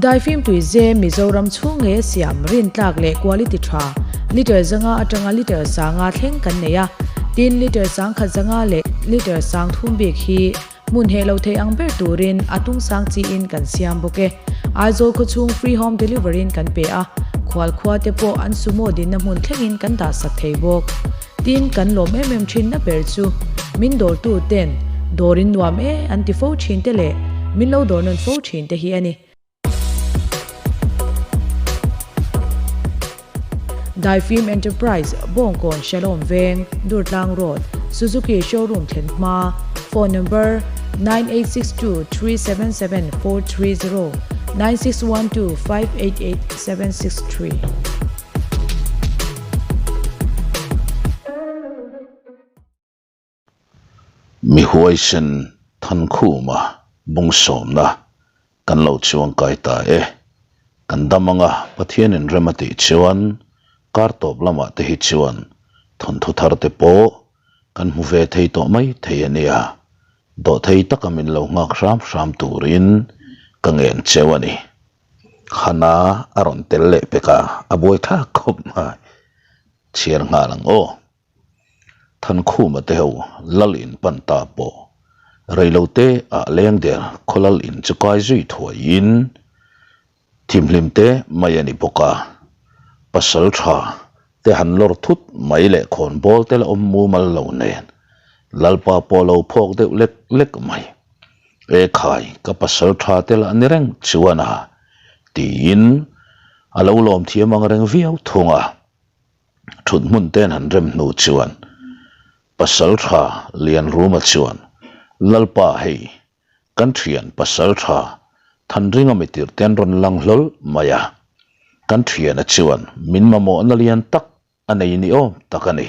Daifim tuize Mizoram chhung nge siam rintlak leh quality tha litre 500 atanga litre 500 thleng kan nei a, tin litre 1500 leh litre 3000 bik hi hmun heh lo thei ang ber turin a tung sang chiin kan siam bawk e. Aizawl khawchhung free home delivery in kan pe a, khual khua te pawh an sumo dinna hmun thlengin kan dah sak thei bawk. Tin, kan lawm em em thinna ber chu min dawrtu ten dawr in nuam e an ti fo thin te leh min lo dawr nawn fo thin te hi a ni. Daifim Enterprise, Bawngkawn Shalom Veng, Durtlang Road, Suzuki Showroom thlen hma, Phone number, 986237 7430, 961258 8763. Mi huaisen Thankhuma bung sawmna kan lo chuang kai ta e. Kan dam anga Pathianin rem a tih chuan kar tawp lamah te hi chuan thawnthu thar te pawh kan hmu ve thei tawh mai thei a nia. Dawhthei taka min lo nghak hram hram turin ka ngen cheu a ni. Hana a rawn tel leh pek a, a buai thlak khawp mai. Chhiar nghal ang aw. Thankhuma te ho lal in pan ta pawh reilote ah leng der khaw lal in chu kai zui thuaiin thimhlim te mai a ni bawk a. Pasal tha te han lawr thut mai leh khawnbawl te la awm mumal lo nen Lalpa pawh lo phawk deuh lek lek mai. E khai, ka pasal tha te lah ni reng chuan a tiin a lo lawm thiam ang reng viau thung a. Thut hmun ten han rem hnu chuan pasal tha Lianruma chuan, Lalpa hei, kan thian pasal tha Thanringa mitirh ten rawn lang hlawl mai a. Kan thiana chuan min mamawhna lian tak a nei ni awm tak a ni.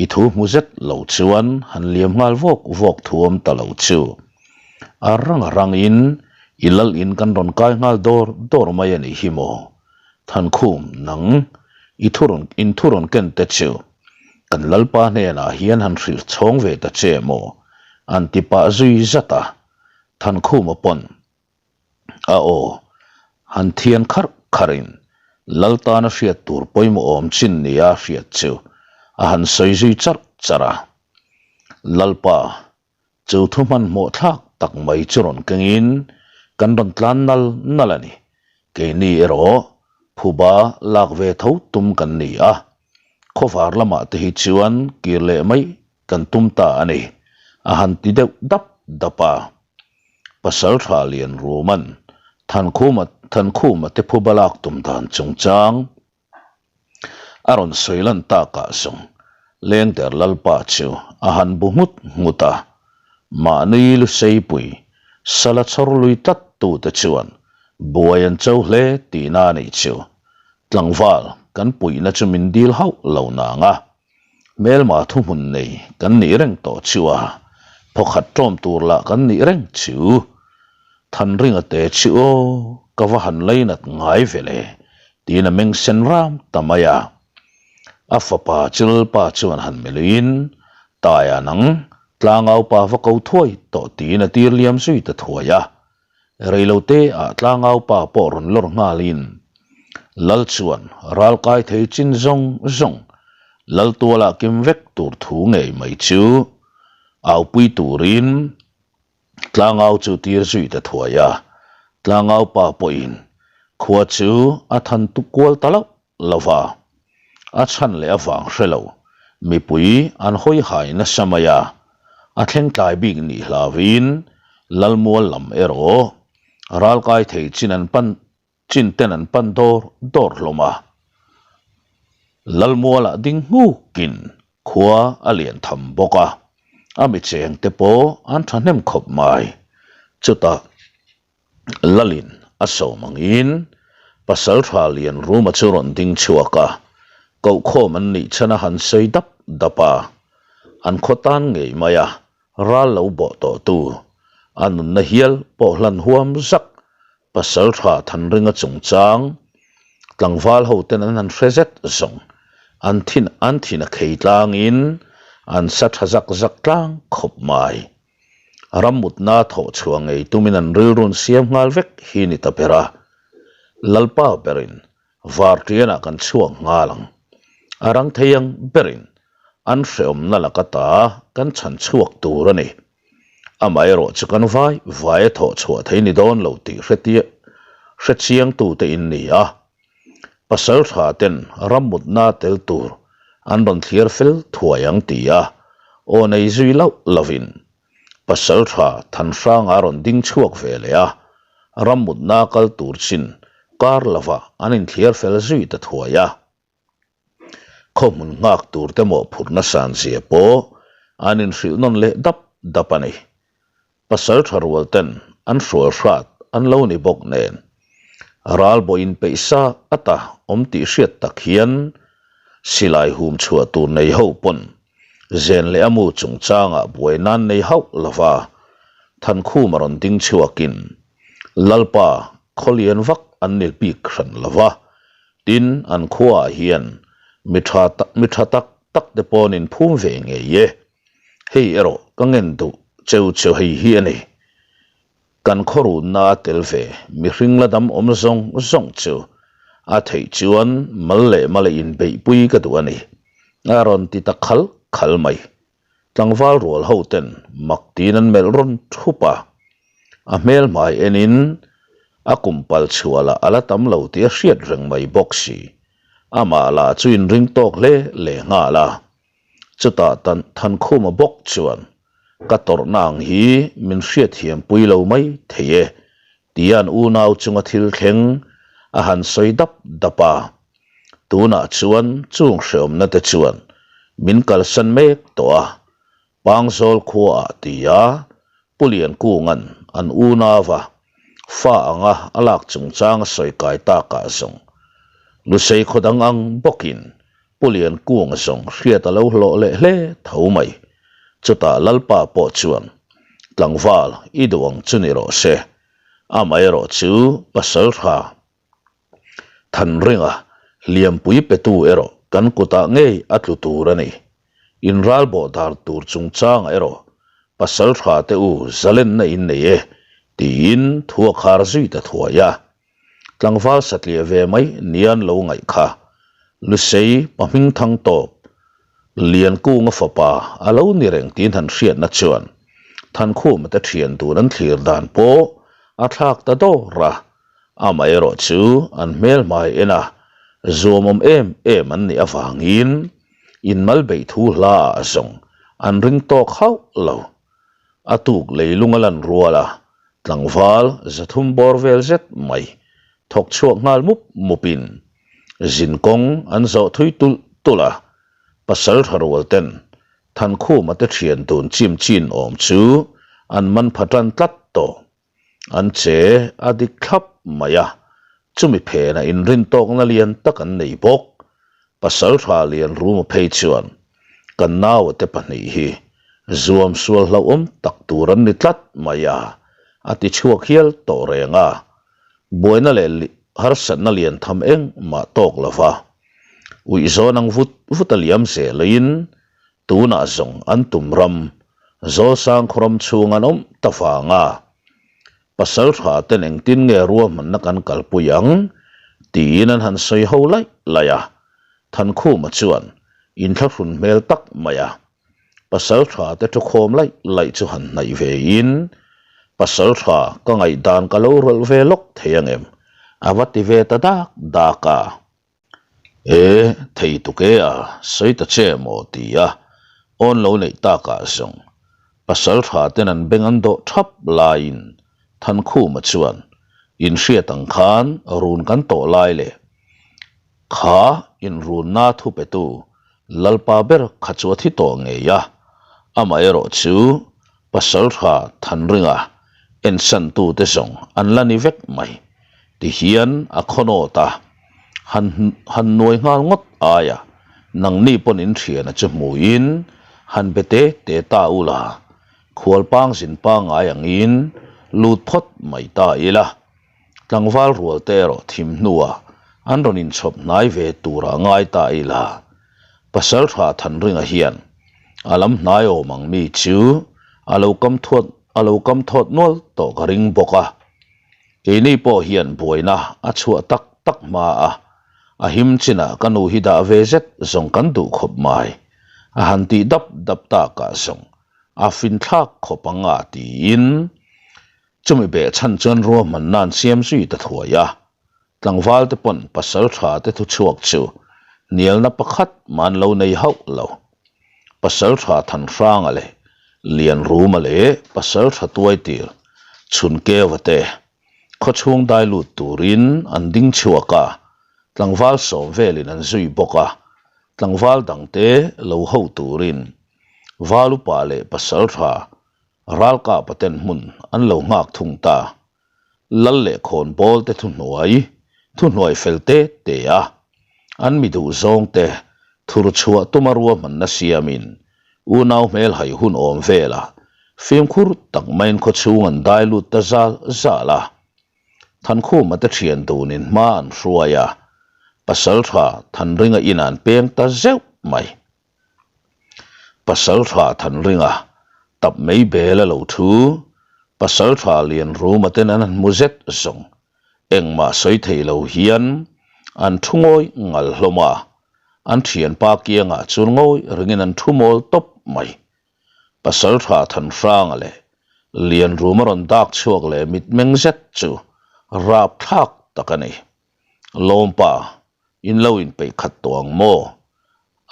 I thu hmu zet lo chuan han liam nghal vawk vawk thuam ta lo chu. A rang a rangin i lal in kan rawn kai nghal dawr dawr mai a nih hi maw? Thankhum, nang i thu rawn in thu rawn ken te chu kan Lalpa hnenah hian han hrilh chhawng ve ta che maw? An ti pah zui zat a. Thankhuma pawn A aw, han thian kharh kharhin Lal tana hriat tur pawimawh awm chin nia hriat chu a han sawi zui charh charh a. Lalpa, chu thu hmanhmawh thlak tak mai chu rawn kengin kan rawn tlan nal nal a ni. Keini erawh phuba lak ve tho tum kan ni a, khawvar lamah te hi chuan kir leh mai kan tum ta a ni, a han ti deuh dap dap a. Pasal tha lian Ruman Thankhuma Thankhuma te phuba lak tum dan chungchang a rawn sawi lan takah zawng Lengder Lalpa chu a han bu nghut nghut a, mahni Luseipui sala chhawr lui tlat tute chuan buai an cho hle tihna a nih chu. Tlangval kan puihna chu min dil hauh lo nang a. Hmelma thuhmun nei kan nih reng tawh chu a, phawkhat ṭawm tur lah kan nih reng chu. Thanringa te chu aw, ka va han leinat ngai ve le, tiin a meng sen ram ta mai a. A fapa chu Lalpa chuan han meluiin, Taia nang, tlangaupa va ko thuai tawh tiin a tir liam zui ta thuai a. Reilote ah tlangaupa pawh rawn lawr nghalin Lal chuan ral kai thei chin zawng zawng Lal tualah kim vek tur thu ngei mai chu aupui turin tlangau chu tir zui ta thuai a, tlangaupa pawhin khua chu a than tuk kual ta loh lo va, a chhan leh avang hre lo mipui an hawi hai nasa mai a, a thleng tlai bik nih hlauvin Lalmual lam erawh ral kai thei chin an pan chin ten an pan dawr dawr hlawm a, Lalmualah ding nghukin khua a lian tham bawk a, a mi cheng te pawh an thahnem khawp mai, chutah. Lalin a sawm angin pasal tha lian Ruma chu rawn ding chhuak a, kohkhawm an nih chhan a han sawi dap dap a, an khaw tan ngei mai a, ral lo bawh tawh tu, a nunna hial pawh hlan huam zak pasal tha Thanringa chungchang tlangval ho ten an han hre zet zawng, an thin an thin a khei tlangin an sa tha zak zak tlang khawp mai. Rammutna thawh chhuah ngei tumin an rilrun siam nghal vek hi ni ta ber a. Lalpa berin Varṭianah kan chhuak nghal ang. A rang thei ang berin an hreawmna laka ta kan chhan chhuak tur a ni. Amaherawh chu kan vai vai a thawh chhuah thei ni dawn lo tih hretia hrechiangtute in ni a. Pasal tha ten rammutna tel tur an rawn thliar fel thuai ang ti a aw nei zui loh lovin Pasal tha Thanhranga rawn ding chhuak ve leh a, rammutna kal tur chin kar lovah an inthliar fel zui ta thuai a. Khaw hmun nghak tur te mawhphurhna san zia pawh an inhrilh nawn leh dap dap a ni. Pasal tha rual ten an hrual hrat an lo ni bawk nen, ral bawh inpeih sa ata awm tih hriat tak hian silai hum chhuah tur nei ho pawn Zen leh a mu chungchangah buai nan nei hauh lova Thankhuma rawn ding chhuakin Lalpa khawlian vak an ni bik hran lova, tin an khuaah hian mi tha mi tha tak tak te pawn in phum ve ngei e. Hei erawh ka ngen duh cheu cheu hei hi a ni. Kan khawrunna a tel ve mihring la dam awm zawng zawng chu a theih chuan mal leh mal a inbeihpui ka duh a ni, a rawn ti ta khal khal mai. Tlangval rual ho ten mak tiin an melh rawn thup a, a hmel hmai enin a kum pal chhuah lah a la tam lo tih a hriat reng mai bawk si. Amah lah chu inring tawk hle leh nghal a, Chutah Thankhuma bawk chuan, Ka tawrhna ang hi min hriatthiam pui lo mai thei e, tia an unau chunga thil thleng a han sawi dap dap a. Tunah chuan chung hreawmna te chuan min kalsan mek tawh a, Pangzawl khuaah tia Pu Liankunga'n an unauva fa anga a lak chungchang a sawi kai takah zawng Lusei khaw dang ang bawkin Pu Liankunga zawng hriat a lo hlawh leh hle tho mai. Chutah Lalpa pawh chuan, Tlangval, i duh ang chu ni rawh se. Amaherawh chu Pasaltha Thanringa hliampui petu erawh kan kutah ngei a tlu tur a ni. Inral bawh dar tur chungchangah erawh Pasaltha te u zalenna in nei e, tiin thu a khar zui ta thuai a. Tlangval satliah ve mai nian lo ngaih kha. Lusei pa hming thang tawp, Liankunga fapa a lo ni reng tiin han hriatna chuan Thankhuma te thian dun an thlir dan pawh a thlak ta dawr a, amaherawh chu an hmel hmai en a zuamawm em em an nih avangin inmal beih thu hla ah zawng an ring tawk hauh lo. A tuk leilung a lan rual a, tlangval zathum bawr vel zet mai thawk chhuak nghal mup mupin zin kawng an zawh thui tulh tulh a, pasal tha rual ten Thankhuma te thian dun chim chin awm chu an man pha tan tlat tawh. An che a dik thlap mai a, chumi phenah inrintawkna lian tak an nei bawk. Pasaltha Lianruma phei chuan kan naua te pahnih hi zuam sual hlauhawm tak tur an ni tlat mai a, a ti chhuak hial tawh reng a. Buaina leh harsatna lian tham engmah tawk lova uihzawn ang vut vut a liam zelin Tunah zawng an tum ram, Zawlsang khawram chhung an awm ta vang a, pasal tha ten engtin nge ruahmanna kan kalpui ang? tiin an han sawi ho laih laih a. Thankhuma chuan inthlahrun hmel tak mai a, pasal tha te thukhawm laih laih chu han hnaih ve in, Pasal tha ka ngaihdan ka lo rawlh ve lawk thei angem? a va ti ve ta dak dak a. E, thei tuk e a, sawi ta che maw ti a, awn lo neih takah zawng pasal tha ten an beng an dawh thap laiin Thankhuma chuan inhriat ang khan run kan tawh lai leh kha inrunna thu petu Lalpa ber kha chu a thi tawh ngei a, amaherawh chu pasal tha Thanringa ensantute zawng an la ni vek mai. Tihian a khawnawt a, han han nuai nghal ngawt aia nangni pawn in thiana chu hmuin han be te te ta ula, khualpang zin pangngai angin lut phawt mai ta ila. Tlangval rual te erawh thim hnuah an rawn inchhawp hnai ve turah ngai ta ila. Pasal tha Thanringa hian a lam hnai awm ang mi chu a lo kam thuat a lo kam thawt nual tawh ka ring bawk a. Keini pawh hian buaina a chhuah tak tak hma a, a him chinah ka nu hi dah ve zet zawng kan duh khawp mai, a han tih dap dap takah zawng a finthlak khawp ang a tiin chumi behchhan chuan ruahmanna an siam zui ta thuai a. Tlangval te pawn pasal tha te thu chhuak chu hnialna pakhat mah an lo nei hauh lo. Pasal tha Thanhranga leh Lianruma leh pasal tha Tuaitir Chhunkeva te khawchhung dai lut turin an ding chhuak a, tlangval sawm velin an zui bawk a, tlangval dangte lo ho turin Valupa leh pasal tha Ralkapa ten hmun an lo nghak thung ta. Lal leh khawnbawl te thuhnuai, thuhnuai fel te te a, an mi duh zawng te thur chhuah tuma ruahmanna siamin unau hmel hai hun awm velah fimkhur tak maiin khawchhung an dai lut ta zal zal a. Thankhuma te thian dunin hma an hruai a, Pasaltha Thanringa in an peng ta zeuh mai. Pasaltha Thanringa tap mai bel a lo thu, Pasaltha Lianruma ten an han hmu zet zawng, engmah sawi thei lo hian an thu ngawi ngal hlawm a, an thianpa kiangah chuan ngawi rengin an thu mawl tawp mai. Pasaltha Thanhranga leh Lianruma rawn dak chhuak leh mitmeng zet chu rapthlak tak a ni. Lawmpa, in lo inpeih khat tawh ang maw?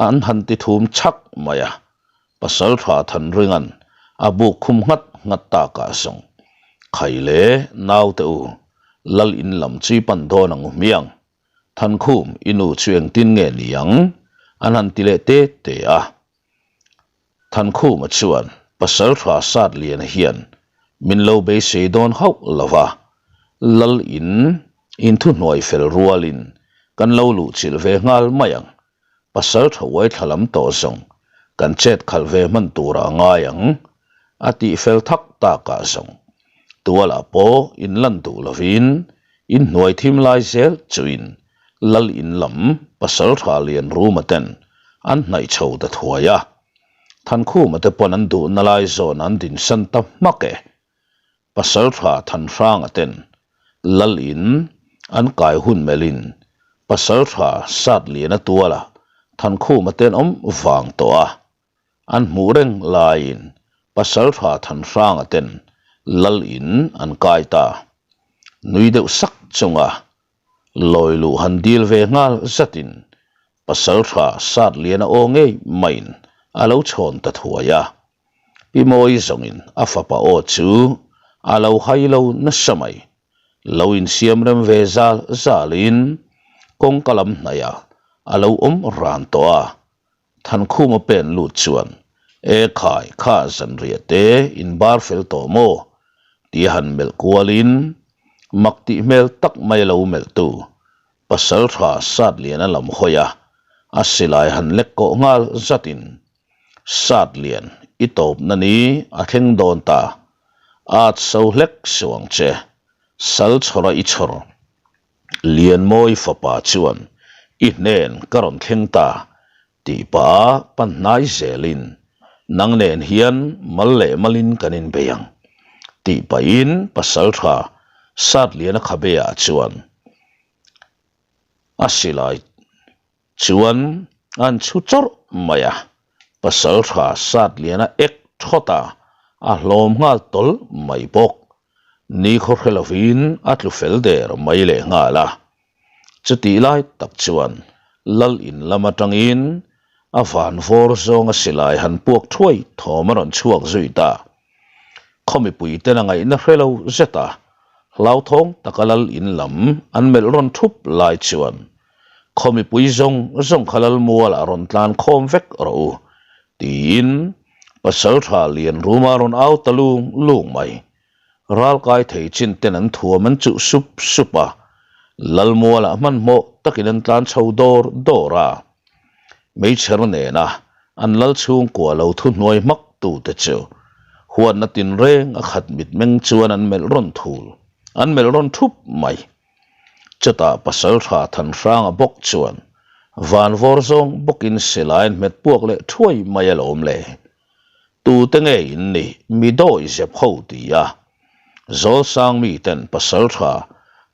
An han ti thum chhak mai a, Pasaltha Thanringa'n a buk khum nghat nghat takah zawng, Khai le, naute u, Lal in lam chi pan dawn ang u hmiang. Thankhum, i nu chu engtin nge ni ang? An han ti leh te te a. Thankhuma chuan Pasaltha Satliana hian min lo beisei dawn hauh lo va, Lal in in thuhnuai fel rualin kan lo luhchilh ve nghal mai ang, Pasaltha uaithla lam tawh zawng kan chet khalh ve hman turah a ngai ang, a tih fel thak takah zawng tualah pawh in lan duh lovin in hnuai thim lai zel chuin Lal in lam Pasaltha Lianruma ten an hnaih chho ta thuai a, Thankhuma te pawn an duhna lai zawn an dinsan ta hmak e. Pasaltha Thanhranga ten Lal in an kai hun melhin Pasaltha Satliana tuala Thankhuma ten awm vang tawh a, an hmuh reng laiin Pasaltha Thanhranga ten Lal in an kai ta. Nui deuh sak chunga Lawi luh han dil ve nghal zatin Pasaltha Satliana aw ngei maiin a lo chhawn ta thuai a. Pi Mawi zawngin a fapa aw chu a lo hai lo nasa mai. Lo insiam rem ve zal zalin kawngka lam hnaihah a lo awm ran tawh a. Thankhuma pen lut chuan, E khai, kha zanriah te in bar fel tawh maw? tia han melh kualin mak tih hmel tak mai a lo melhtu Pasaltha Satliana lam hawi a, a silai han lek kawh nghal zatin, Satlian, i tawpna ni a thleng dawn ta, at so hlek suh ang che, sal chhawra i chhawr. Lianmawi fapa chuan i hnen ka rawn thleng ta tih pah a pan hnai zelin nang nen hian mal leh malin kan inbei ang tih pahin Pasaltha Satliana khabeah chuan a silai Chuan an chhu chawrh mai a, Pasaltha Satliana ek thawt a, a hlawm nghal tawlh mai bawk. Nikhaw hre lovin a tlu fel der mai leh nghal a. Chutih lai tak chuan Lal in lam atangin a van vawr zawnga silai han puak thuai thawm a rawn chhuak zui ta. Khaw mipuiten a ngaihna hre lo zet a, hlauthawng taka Lal in lam an melh rawn thup lai chuan Khaw mipui zawng zawng kha Lalmualah rawn tlan khawm vek rawh u, tiin Pasaltha Lianruma rawn au ta lung lung mai. Ralkai thei chin ten an thuam an chuh sup sup a, Lalmualah hmanhmawh takin an tlan chho dawr dawr a. Meichher nena an lal chhungkua lo thuhnuai hmak tute chu huatna tinreng a khat mitmeng chuan an melh rawn thul, an melh rawn thup mai. Chutah Pasaltha Thanhranga bawk chuan van vawr zawng bawkin silai an hmet puak leh thuai mai alawm le. Tute nge in nih mi dawi zep ho ti a. Zawlsang miten Pasaltha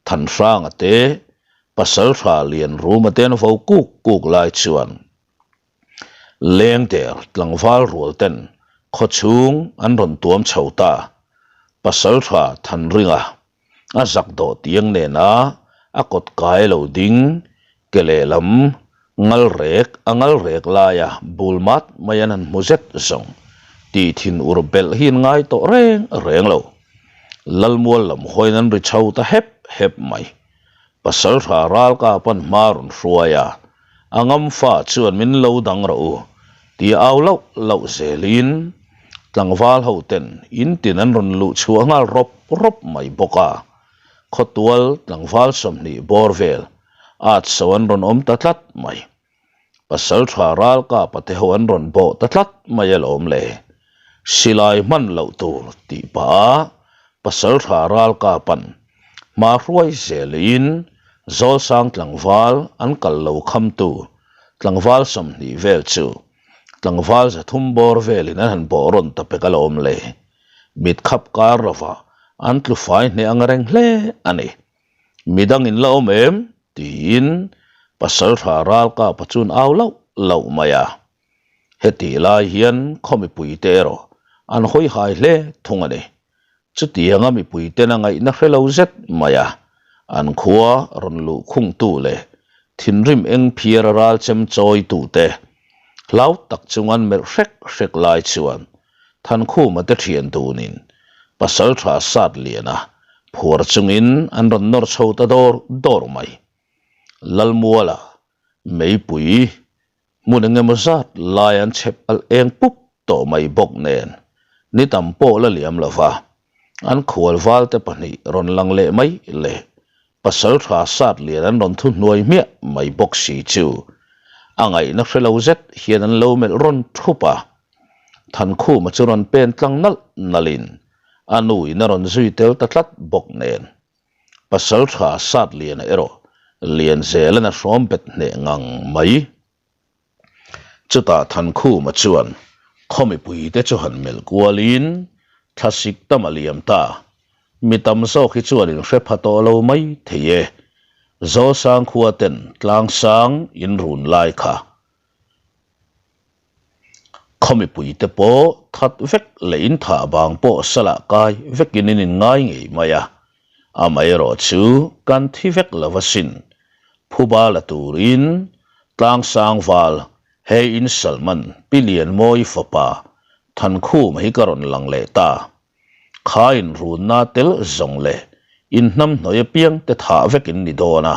Thanhranga te, Pasaltha Lianruma te an vo kuk kuk lai chuan Lengder tlangval rual ten khawchhung an rawn tuam chho ta. Pasaltha Thanringa a zak dawh tiang nena a kawt kai lo ding ke lehlam ngal rek a ngal rek laia bul mat mai an han hmu zet zawng tih thin ur belh hi an ngai tawh reng reng lo. Lalmual lam hawiin an ri chho ta hep hep mai. Pasaltha ralka pan hma rawn hruai a, a ngam fa chuan min lo dang rawh u tia au lauh lauh zelin tlangval ho ten in tin an rawn luh chhuah nghal rawp rawp mai bawk a, khawtual tlangval 20 bawr vel at so an rawn awm ta tlat mai. Pasaltha ralka pate ho an rawn bawh ta tlat mai alawm le. Silai hman loh tur tih pah a Pasaltha ralka pan hma hruai zelin Zawlsang tlangval an kal lo khamtu tlangval 20 vel chu tlangval 300 bawr velin an han bawh rawn ta pek alawm le. Mit khap kar lovah an tlu fai hneh ang reng hle a ni. Midang in la awm em? tiin Pasaltha Ralkapa chuan au lauh lauh mai a. Hetih lai hian khaw mipuite erawh an hawi hai hle thung a ni. Chutianga mipuiten a ngaihna hre lo zet mai a, an khua rawn luh khungtu leh thinrim eng phiar a ral chem chawitute hlau tak chung an melh hrek hrek lai chuan Thankhuma te thian dunin Pasaltha Satliana phuar chungin an rawn nawr chho ta dawr dawr mai. Lalmuala meipui hmun eng emaw zat lai an chhep alh eng pup tawh mai bawk nen ni tam pawh la liam lo va, an khual valte pahnih rawn lang leh mai leh Pasaltha Satlian an rawn thu hnuai hmiah mai bawk si chu a ngaihna hre lo zet hian an lo melh rawn thup a. Thankhuma chu rawn pen tlang nalh nalhin a nuin a rawn zui tel ta tlat bawk nen. Pasaltha Satliana erawh Lianzelan a hrawm bet hneh ngang mai. Chutah Thankhuma chuan khaw mipuite chu han melh kualin thlasik tam a liam ta. Mi tam zawk hi chuan in hre pha tawh lo mai thei e. Zawlsang khua ten tlangsang in run lai kha Khaw mipuite pawh that vek leh in thah vang pawh salah kai vekin in inngai ngei mai a, amaherawh chu kan thi vek lo asin. Phuba la turin Tlangsang val he in Salman Pi Lianmawi fapa Thankhuma hi ka rawn lang leh ta. Kha inrunna tel zawng leh inhnamhnawih apiang te thah vek in ni dawn a,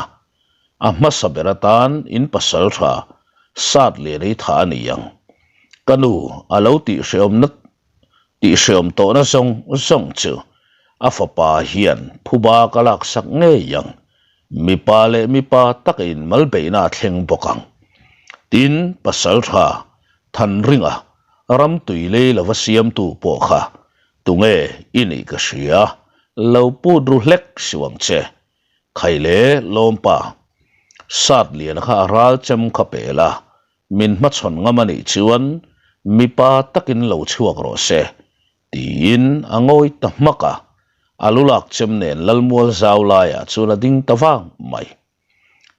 a hmasa ber atan in pasal tha sat lian ei thah a ni ang. Ka nu a lo tihhrehawmna tihhrehawm tawhna zawng zawng chu a fapa hian phuba ka laksak ngei ang, mipa leh mipa taka inmalbeihna a thleng bawk ang. Tin, pasal tha Thanringa ram tui lei lova siamtu pawh kha tunge i nih ka hria, lo put ru hlek suh ang che. Khaile lawmpa, Satliana kha a ral chem kha pel a, min hmachhawn ngam a nih chuan mipa takin lo chhuak rawh se, tiin a ngawi ta hmak a, a lu lak chem nen Lalmual zau laiah chuan a ding ta vang mai.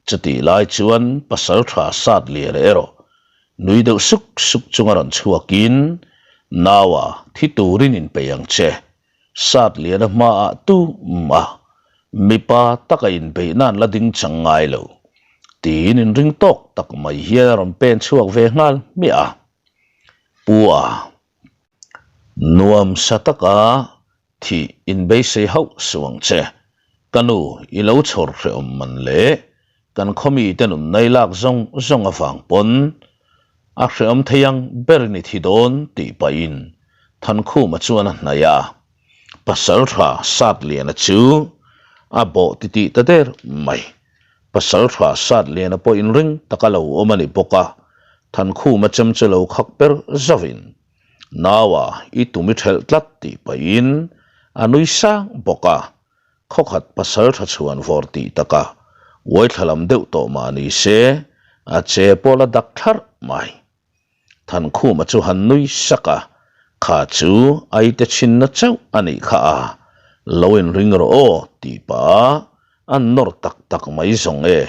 Chutih lai chuan Pasaltha Satliana erawh nui deuh suk suk chunga rawn chhuakin, Naua, thi turin inpeih ang che. Satliana hmaah tumah mipa taka inbeihna an la ding chang ngai lo, tiin inring tawk tak mai hian a rawn pen chhuak ve nghal hmiah a. Pu a. Nuam sa taka thih inbeisei hauh suh ang che. Ka nu, i lo chhawr hrehawm man le, kan khaw mite nunnai lak zawng zawng avang pawn a hrehawm thei ang berin i thi dawn tih pahin Thankhuma chuan a hnaih a. Pasaltha Satliana chu a bawh titih ta der mai. Pasaltha Satliana pawh inring taka lo awm a ni bawk a, Thankhuma chem chu lo khak per zauhin, Naua, i tum i ṭhelh tlat tih pahin a nui sang bawk a. Khawkhat pasaltha chhuan vawr tih taka uaithla lam deuh tawh mah ni se, a che pawh la dak thlarh mai. Thankhuma chu han nui sak a, kha chu aite chhinna chauh a nih kha a. Lo inring rawh aw tih pah a an nawr tak tak mai zawng e.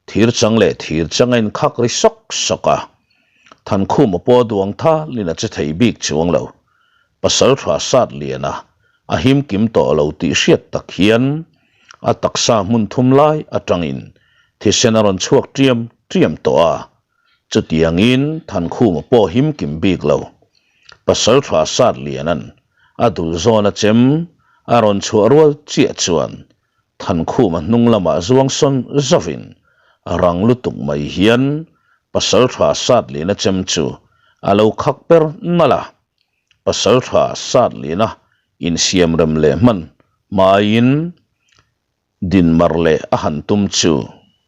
Thir chang leh thir chang a inkhak ri sawk sawk a. Thankhuma pawh a duang thalin a che thei bik chuang lo. Pasal tha sat lian a, a him kim tawh lo tih hriat tak hian a taksa hmun thum lai atangin thisen a rawn chhuak tiam tiam tawh a. Chutiangin Thankhuma pawh him kim bik lo. Pasal tha sat lianan a dul zawn a chem a rawn chhuah rual chiah chuan Thankhuma hnung lamah zuang sawn zauhin rang lutuk mai hian pasal tha sat liana chem chu a lo khak per nalh a. Pasal tha sat liana insiam rem leh hman hmaiin dinmar leh a han tum chu,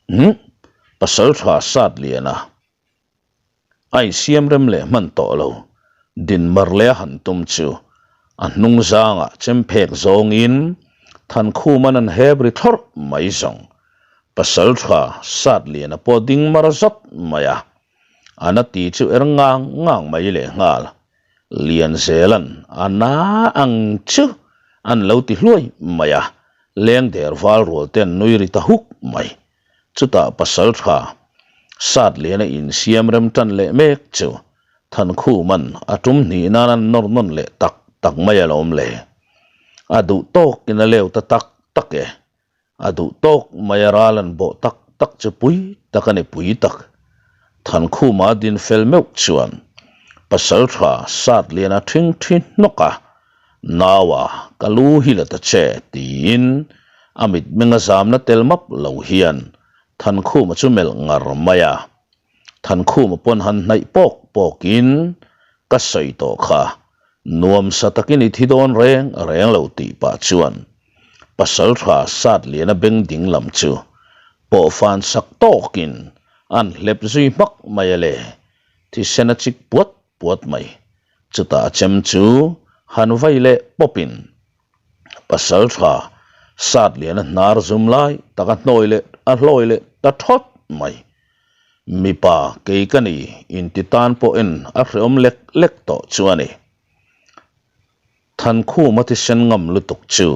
Umm, pasal tha sat liana A insiam rem leh hman tawh lo. Dinmar leh a han tum chu a hnung zangah chemphek zawngin Thankhuman an hep ri thlawrh mai zawng. Pasal tha sat liana pawh ding mar zawt mai a, a na ti chu er ngang ngang mai lehnghal. Lianzelan a na ang chu an lo ti hluai mai a, leng der val rual te an nui ri ta huk mai. Chutah pasal tha sat lian a insiam rem tan leh mek chu Thankhuman a tum hnih nan an nawr nawn leh tak tak mai alawm le. A duh tawkin a leu ta tak tak e. A duh tawk mai a ral an bawh tak tak chu pui tak a ni pui tak. Thankhuma din fel meuh chuan pasal tha sat lian a thing thi hnawk a, Naua, ka lu hi la ta che, tiin a mitmeng a zamna tel map lo hian Thankhuma chu melh ngar mai a. Thankhuma pawn han hnaih pawk pawkin, Ka sawi tawh kha, nuamsa takin i thi dawn reng reng lo tih pah chuan Pasaltha Satliana beng ding lam chu pawhfan sak tawkin an hlep zui hmak mai a le, thisen a chik puat puat mai. Chutah a chem chu han vai leh pawpin pasal tha sat lian a hnar zum lai tak a hnawi leh a hlawi leh ta thawt mai. Mipa kei ka ni inti tan pawh en a hreawm lek lek tawh chu a ni. Thankhuma thisen ngam lutuk chu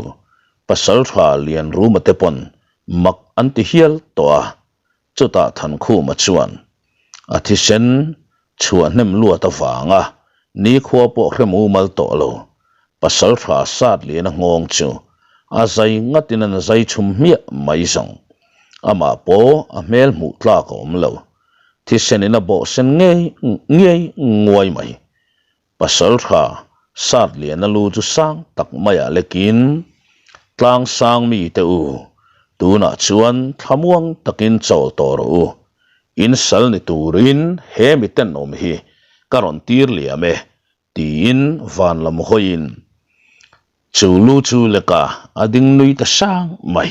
pasal tha Lianruma te pawn mak an ti hial tawh a, Chutah Thankhuma chuan a thisen chhuah hnem luat avanga nikhua pawh hre mumal tawh lo, pasaltha Satliana nghawng chu a zai ngatin an zai chhum hmiah mai zawng. Amah pawh a hmel hmuh tlak a awm lo, thisenin a bawh sen ngei ngei nguai mai. Pasaltha Satliana lu chu sang tak maiah lekin, Tlang sang mite u, tunah chuan thlamuang takin chawl tawh rawh u. In sal ni turin he mi tenawm hi ka rawn tir liam e, tiin van lam hawiin Chu lu chu leka a ding nui ta sang mai.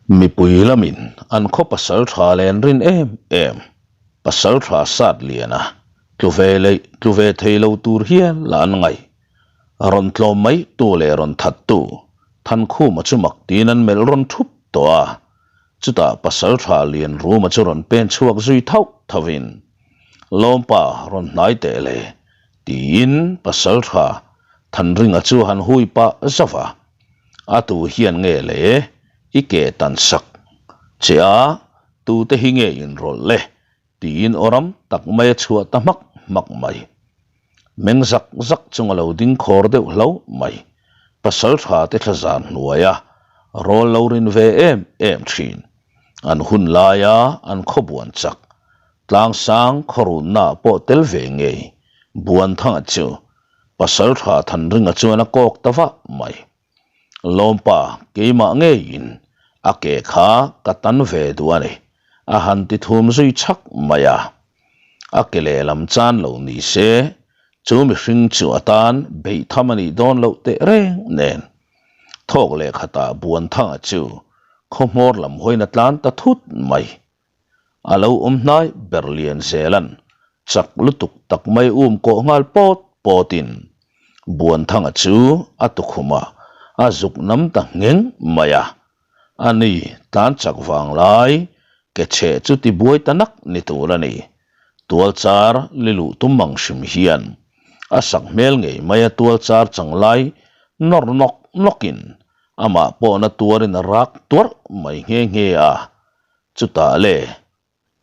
Mipui lamin an khaw pasal tha len rin em em, pasal tha sat liana tlu ve leh tlu ve thei lo tur hian lah an ngaih. Rawn tlawm mai tu leh rawn that tu Thankhuma chu mak tiin an melh rawn thup tawh a. Chutah pasal tha lian Ruma chu rawn pen chhuak zui thauh thauhin, Lawmpa rawn hnai teh le, tiin pasal tha Thanringa chu han hui pah zauh a, A tu hian nge le i ke tan sak che a, tute hi nge inrawlh le? tiin aw ram tak mai a chhuah ta hmak hmak mai. Meng zak zak chung a lo ding khawr deuh hlo mai. Pasal tha te thla zan hnuaia rawl lo rin ve em em thin. An hun laia an khaw buan chak tlangsang khawrunna pawh tel ve ngei Buanthanga chu Pasal tha Thanringa chuan a kawk ta vah mai. Lawmpa keimah ngeiin a ke kha ka tan ve duh a ni, a han ti thum zui chhak mai a. A ke lehlam chan lo ni se, chu mihring chu a tan beih tham a nih dawn loh teh reng nen. Thawk leh khatah Buanthanga chu khaw hmawr lam hawiin a tlan ta thut mai. A lo awm hnai ber lian zelan chak lutuk tak mai um kawh nghal pawt pawtin Buanthanga chu a tukhumah a zuk nam ta ngheng mai a. A ni tlan chak vang lai ke chheh chu ti buai ta nak ni tur a ni. Tualchar li luh tum ang hrim hian a sak hmel ngei mai a tualchar chang lai nawr nawk nawkin. Amah pawhna tuarin a rak tuarh mai nghe nghe a. Chutah le,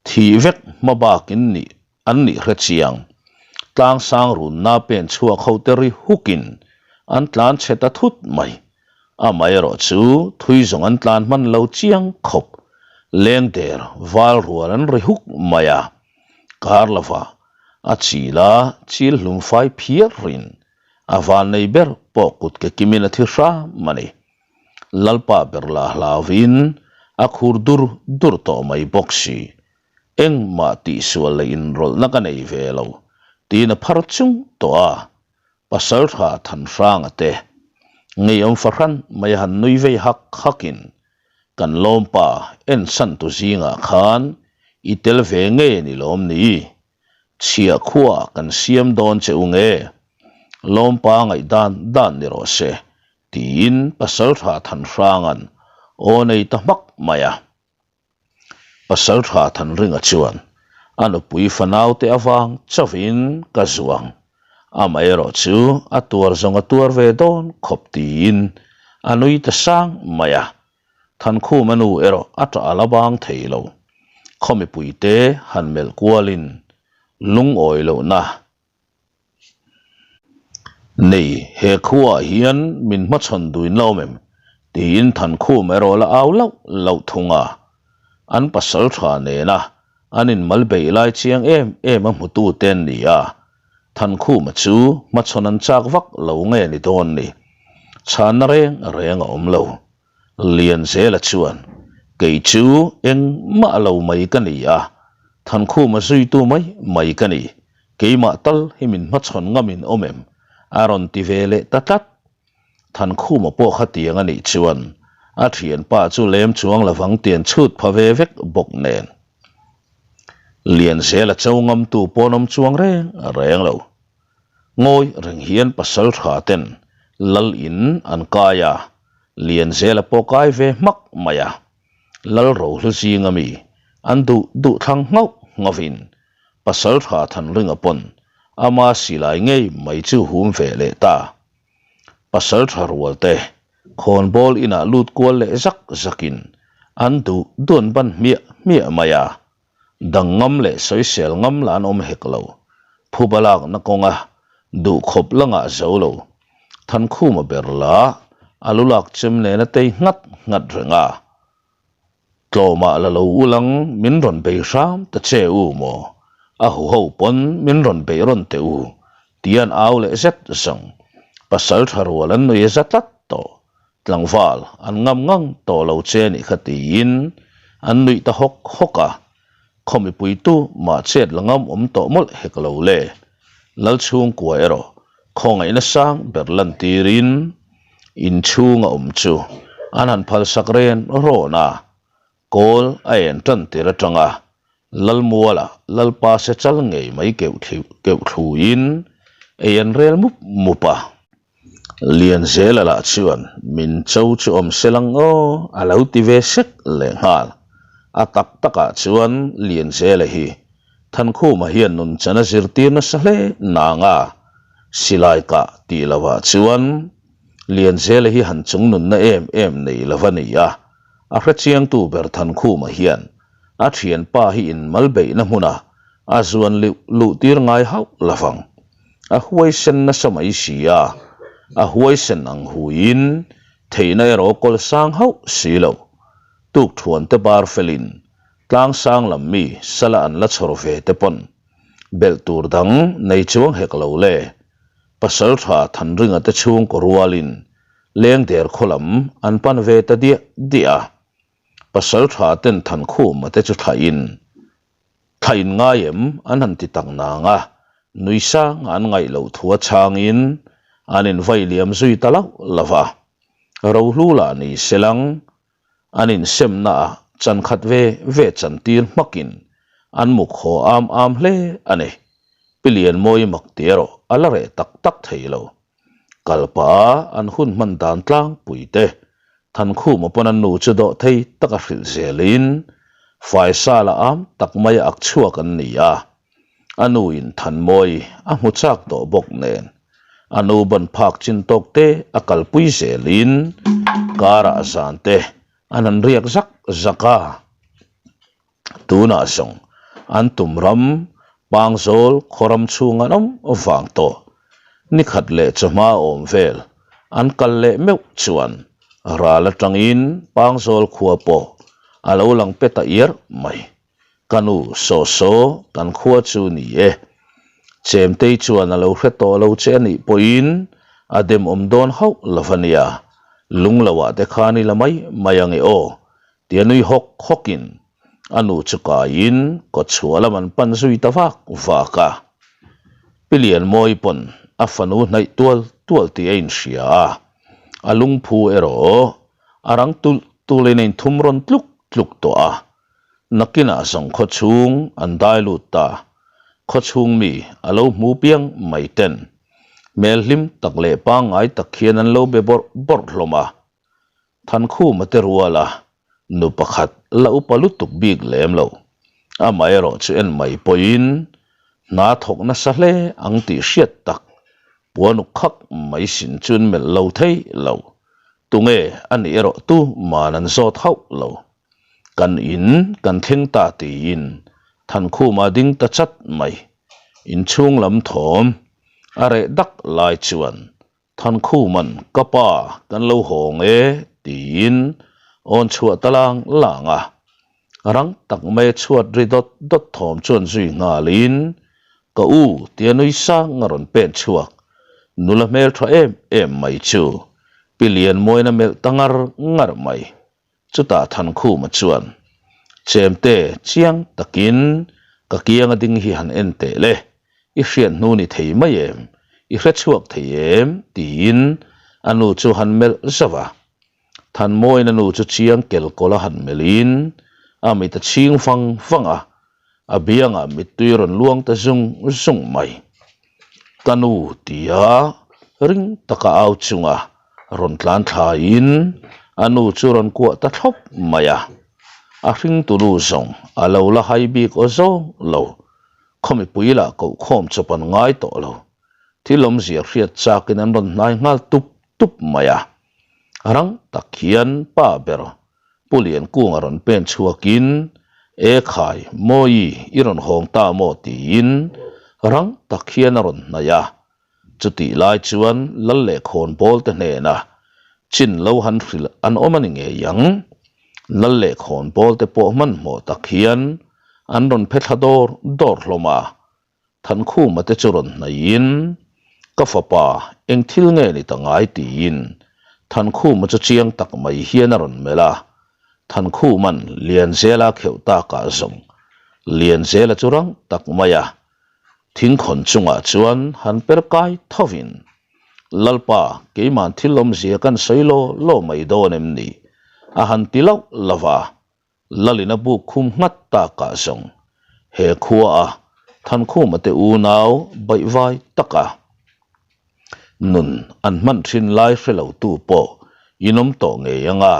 thih vek hma bakin nih an nih hre chiang. Tlangsang runna pen chhuak ho te ri hukin an tlan chhe ta thut mai. Amaherawh chu thui zawng an tlan hman lo chiang khawp. Leng der val rual an ri huk mai a. Kar lova a chil a chil hlum fai phiar rin a van nei ber pawh kut ke kimin a thi hram a ni. Lalpa ber lah hlauvin a khur dur dur tawh mai bawk si. Engmah tihsual leh inrawlhna ka nei ve lo tiin a phar chung tawh a. Pasaltha Thanhranga te ngeiawm fahran mai a han nui vei hak hakin kan lawmpa ensantu zingah khan i tel ve ngei a ni lawm ni? Chhiah khua kan siam dawn che u nge? Lawmpa ngaihdan dan ni rawh se, tiin Pasaltha Thanhranga'n aw nei ta hmak mai a. Pasaltha Thanringa chuan a nupui fanaute avang chauhin ka zuang, amaherawh chu a tuar zawng a tuar ve dawn khawp tiin a nui ta sang mai a. Thankhuma nu erawh a ṭah a la bang thei lo. Khaw mipuite han melh kualin lungawi lohna nei he khuaah hian min hmachhawn duin la awm em? tiin Thankhuma erawh la au lauh lauh thung a. An pasal tha nena an inmal beih lai chiang em em a hmutute an ni a. Thankhuma chu hmachhawn an chak vak lo nge ni dawn ni? Chhanna reng reng a awm lo. Lianzela chuan, Kei chu engmah lo mai ka ni a, Thankhuma zuitu mai mai ka ni. Keimah tal hi min hmachhawn ngamin awm em? a rawn ti ve leh ta tlat. Thankhuma pawh khatiang a nih chuan a thianpa chu lem chuang lovang tian chhut pha ve vek bawk nen. Lianzela cho ngamtu pawn awm chuang reng reng lo. Ngawi reng hian pasal tha ten lal in an kai a, Lianzela pawh kai ve hmak mai a. Lal rohlu zinga mi an duh duh thlang nghauh nghauhin pasal tha Thanringa pawn ama silai ngei mai chu hum ve leh ta. Pasal tha rual te khawnbawl inah lut kual leh zak zakin an duh duan ban hmiah hmiah mai a. Dang ngam leh sawisel ngam lah an awm hek lo. Phuba lakna kawnga duh khawp la ngah zo lo. Thankhuma ber lah a lu lak chem nena tei nghat nghat reng a. Tlawmah la lo ulang min rawn bei hram ta che u maw? A huho pawn min rawn bei rawn teh u tia an au leh zet zawng. Pasal tha rual an nui a za tlat tawh. Tlangval an ngam ngang tawh lo che nih kha tiin an nuih ta hawk hawk a, khaw mipui tu mah chet la ngam awm tawh mawlh hek lo le. Lalchhungkua erawh khawngaihna sang ber lantirin inchhunga awm chu an han phalsak ren rawn a, kawl a en tan tir atanga Lalmuala Lalpa se chal ngei mai keuh keuh thluin ei an rel mup mup a. Lianzela lah chuan min cho chu awm se lang aw a lo ti ve sek lehnghal. A tak takah chuan Lianzela hi Thankhuma hian nunchan a zirtir nasa hle nang a, silai kah tih lovah chuan Lianzela hi han chung nunna em em nei lo a ni a, a hrechiangtu ber Thankhuma hian a thianpa hi inmal beihna hmuna a zuan luh luhtir ngai hauh lovang. A huaisen nasa mai si a, a huaisen ang huiin theihna erawh kawl sang hauh si lo. Tukthuante bar felin Tlangsang lam mi sala an la chhawr ve te pawn belh tur dang nei chuang hek lo le. Pasaltha Thanringa te chhungkaw rualin Lengder khaw lam an pan ve ta diah diah a. Pasaltha ten Thankhuma te chu thlahin thla in ngai em an han ti tak nang a, nui sang an ngaih loh thu a chhangin an invai liam zui ta lauh lo va. Rohlu lah ni selang An insemna ah chan khat ve ve chan tir hmakin an muk haw am am hle a ni. Pi Lianmawi mak ti erawh a la reh tak tak thei lo. Kal pah a an hun hman dan tlangpui te Thankhuma pawn an nu chu dawh thei taka hrilh zelin faisa la am tak mai a ak chhuak an ni a. A nu in Thanmawi a hmu chak tawh bawk nen. A nu ban phak chin tawk te a kalpui zelin karah zan te an han riak zak zak a. Tunah zawng an tum ram Pangzawl khawram chhung an awm vang tawh. Nikhat leh chawhma awm vel an kal leh meuh chuan ral atangin Pangzawl khua pawh a lo lang pe ta iar mai. Ka nu saw saw kan khua chu ni e. Chemtei chuan a lo hre tawh lo che a nih pawhin a demawm dawn hauh lo va nia. Lungloah te khan i la mai mai ange aw Tia nui hawk hawkin a nu chu kaiin kawtchhuah lam an pan zui ta vak vak a. Pi Lianmawi pawn a fanu hnaih tual tual tih a inhria a, a lungphu erawh a rang tulh tulhin a inthum rawn tluk tluk tawh a. Nakinah zawng khawchhung an dai lut ta, khawchhung mi a lo hmu piang mai ten hmel hlim tak leh pangngai tak hian an lo be bawrh bawrh hlawm a. Thankhuma te ruala nu pakhat la upa lutuk bik lem lo. Amaherawh chu en mai pawhin hna thawk nasa hle ang tih hriat tak puanuk khak mai sin chu an melh lo thei lo. Tunge a nih erawh tu man an zawt hauh lo. Kan in kan thleng ta tiin Thankhuma ding ta chat mai. Inchhung lam thawm a reh dak lai chuan Thankhuman ka pa kan lo hawng e tiin awn chhuah ta lang lang a, rang tak mai a chhuat ri dawt dawt thawm chuan zui nghalin ka u tia nui sang a rawn pen chhuak nula hmel tha em em mai chu Pi Lianmawina melh ta ngar ngar mai. Chutah Thankhuma chuan, Chemte, chiang takin ka kianga ding hi han en teh le, i hriat hnu ni thei mai em, i hre chhuak thei em? tiin a nu chu han melh zauh a. Thanmawina nu chu chiang kelkawla han melhin a mit a chhing vang vang a, a biangah mittui rawn luang ta zung zung mai. Ka nu tia ring taka au chunga rawn tlan thlaiin a nu chu rawn kuah ta thlawp mai a. A hringtu nu zawng a lo la hai bik aw zawng lo, khaw mipui lah kohkhawm chawp an ngai tawh lo. Thil awmzia hriat chakin an rawn hnai nghal tup tup mai a. Rang tak hian pa ber Pu Liankunga rawn pen chhuakin, E khai, Mawi, i rawn hawng ta maw? tiin rang tak hian a rawn hnaih a. Chutih lai chuan Lal leh Khawnbawl te hnena chin lo han hrilh an awm a ni ngei ang. Lal leh Khawnbawl te pawh hmanhmawh tak hian an rawn phe thla dawr dawr hlawm a. Thankhuma te chu rawn hnaihin, Ka fapa, eng thil nge ni ta ngai? tiin Thankhuma chu chiang tak mai hian a rawn melh a. Thankhuma'n Lianzela kheuh takah zawng Lianzela chu rang tak mai a thingkhawn chungah chuan han per kai thovin, Lalpa, keima'n thil awmzia kan sawi law law mai dawn em ni? a han ti lauh lauh a. Lalin a buk khum nghat takah zawng he khua a Thankhuma te unau baihvai taka nun an hman thin lai hre lo tu pawh inawm tawh ngei anga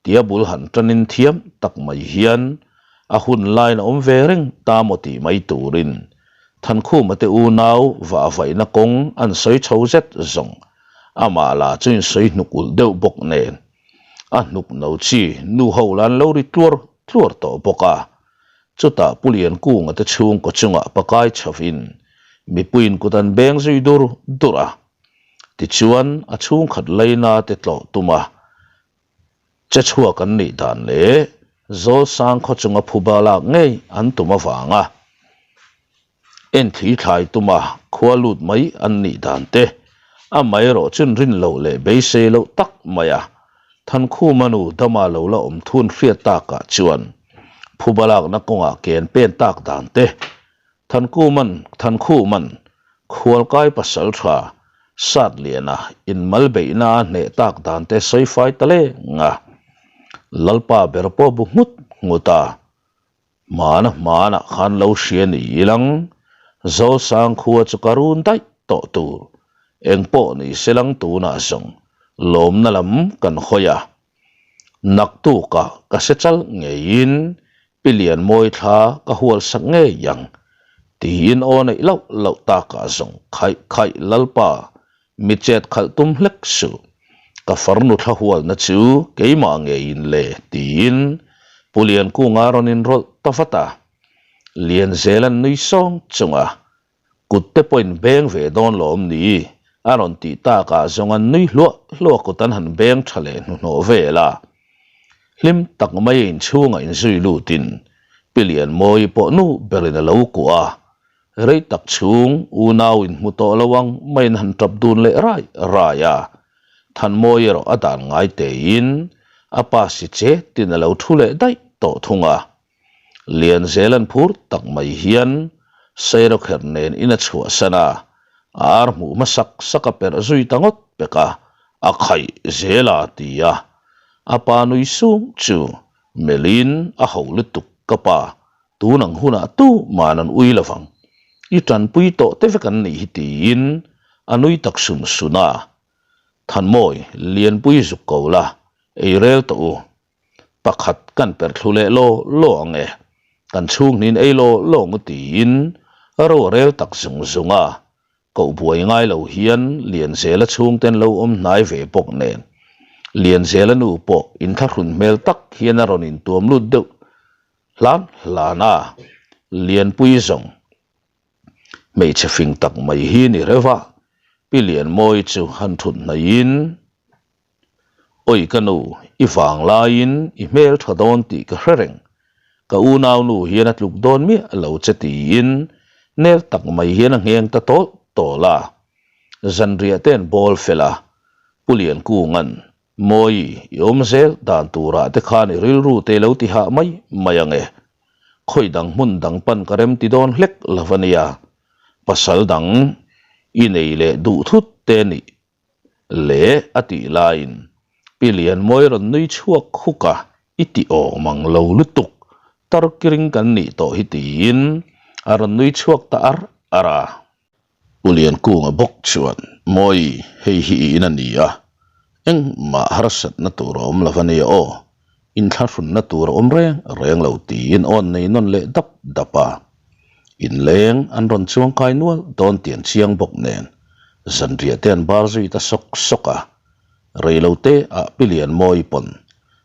tia bul han tanin thiam tak mai hian a hun lain a awm ve reng ta maw tih mai turin Thankhuma te unau vahvaihna kawng an sawi chho zet zawng amah lah chu insawi hnuk ulh deuh bawk nen A hnuk no chi nu ho la an lo ri tluar tluar tawh bawk a. Chutah Pu Liankunga te chhungkaw chungah pakai chhovin mipuiin kut an beng zui dur dur a. Tichuan a chhungkhat laina te tlawh tum a, che chhuak an nih dan leh Zawlsang khaw chunga phuba lak ngei an tum avanga Enthli thlai tuma khua lut mai an nih dan te, amaherawh chun rin loh leh beisei loh tak mai a, Thankhuma nu dama lo la awm thun hriat takah chuan phuba lakna kawngah ken pen tak dan te, Thankuman Thankhuman khualkai pasal tha Satliana inmal beihna a hneh tak dan te sawi fai ta leng a, Lalpa ber pawh bu nghut nghut a. Hmana hmanah khan lo hria ni ilang, Zawlsang khua chu ka run daih tawh tur. Engpawh ni se lang tunah zawng lawmna lam kan hawi a. Naktukah ka se chal ngeiin Pi Lianmawi thla ka hual sak ngei ang tiin aw neih loh loh takah zawng khaih khaih Lalpa. Mi chet khalh tum hlek suh. Ka farnu thla hualna chu keimah ngeiin le tiin Pu Liankunga rawn inrawlh ta vat a. Lianzela'n nui sawng chunga kut te pawhin beng ve dawn lawm ni a rawn tih takah zawng an nui hluah hluah kut an han beng tha leh hnuhnawh vel a. Hlim tak mai a inchhungah inzui lutin Pi Lianmawii pawh nu berin a lo kuah a, Rei tak chhung unau inhmu tawh lo ang maiin han tap dun leh rai rai a, Thanmawi erawh a dan ngai tein a pa si che tin a lo thu leh daih tawh thung a. Lianzela'n phur tak mai hian Sairawkherh nen in a chhuahsan a, a ar hmuh hmasak sak a perh zui ta ngawt pek a, a khaih zel a ti a, a pa nui sung chu melhin a ho lutuk ka pa Tun ang hunah tu man an ui lovang. I tanpui tawh te vek an nih hi tiin a nui tak sun sun a. Thanmawi, Lianpui zuk ko la, ei rel tawh u. Pakhat kan perh thlu leh law law ang e. Kan chhunghnin ei law law ngu tiin ro a rel tak zung zung a. Koh buai ngai lo hian Lianzela chhungten lo awm hnai ve bawk nen Lianzela nu pawh inthlahrun hmel tak hian a rawn intuam lut deuh Hlan hlan a, Lianpui zawng hmeichhe fing tak mai hi ni reuh a, Pi Lianmawi chu han thut hnaihin, Awi ka nu, i vang laiin i hmel tha dawn tih ka hre reng, ka unau nu hian a tluk dawn miah lo che tiin nel tak mai hian a ngheng ta tawlh tawlh a. Zanriah te an bawl fel a, Pu Liankunga'n Mawi, i awm zel dan turah te khan i rilru te lo ti hah mai mai ang e. Khawi dang hmun dang pan ka rem ti dawn hlek lo a nia. Pasal dang i nei leh duh thut te nih leh a tih laiin Pi Lianmawi rawn nui chhuak huk a, i ti awm ang lo lutuk, tarkiring kan nih tawh hi tiin a rawn nui chhuak ta ar ar a. Pu Liankunga bawk chuan, Mawi, hei hi i in a ni a, engmah harsatna tur a awm lo a nia aw, inthlahrunna tur a awm reng reng lo tiin awn nei nawn leh dap dap a. Inleng an rawn chuangkai nual dawn tih an chiang bawk nen, zanriah te an bar zui ta sawk sawk a. Reilote ah Pi Lianmawi pawn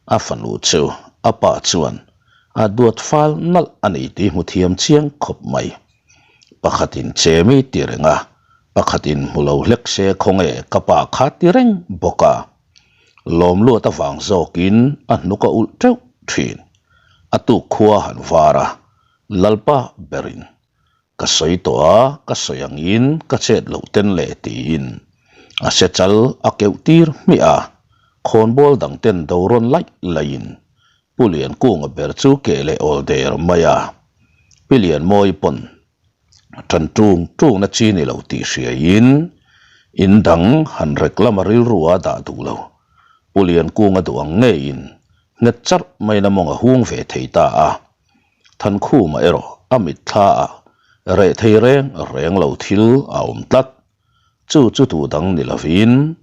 a fanu chu a pa chuan a duat fal nalh a ni tih hmu thiam chiang khawp mai. Pakhatin che mi ti reng a, pakhatin hmu lo hlek se khawnge ka pa kha ti reng bawk a. Lawmluat avang zawkin a hnuk a ulh teuh thin. A tuk khua han var a, Lalpa berin ka sawi tawh a, ka sawi angin ka chet loh ten le tiin a se chal a keuh tir hmiah a, khawnbawl dang ten do rawn laih laihin Pu Liankunga ber chu keh leh awl der mai a. Pi Lianmawi pawn tan tung tungna chi ni lo tih hriaiin in dang han rek lama rilru a dah duh lo. Pu Liankunga duh ang ngeiin nghet charh maiin a mawng a hung ve thei ta a. Thankhuma erawh a mitthla ah reh thei reng reng lo thil a awm tlat. Chu chu duh dang ni lovin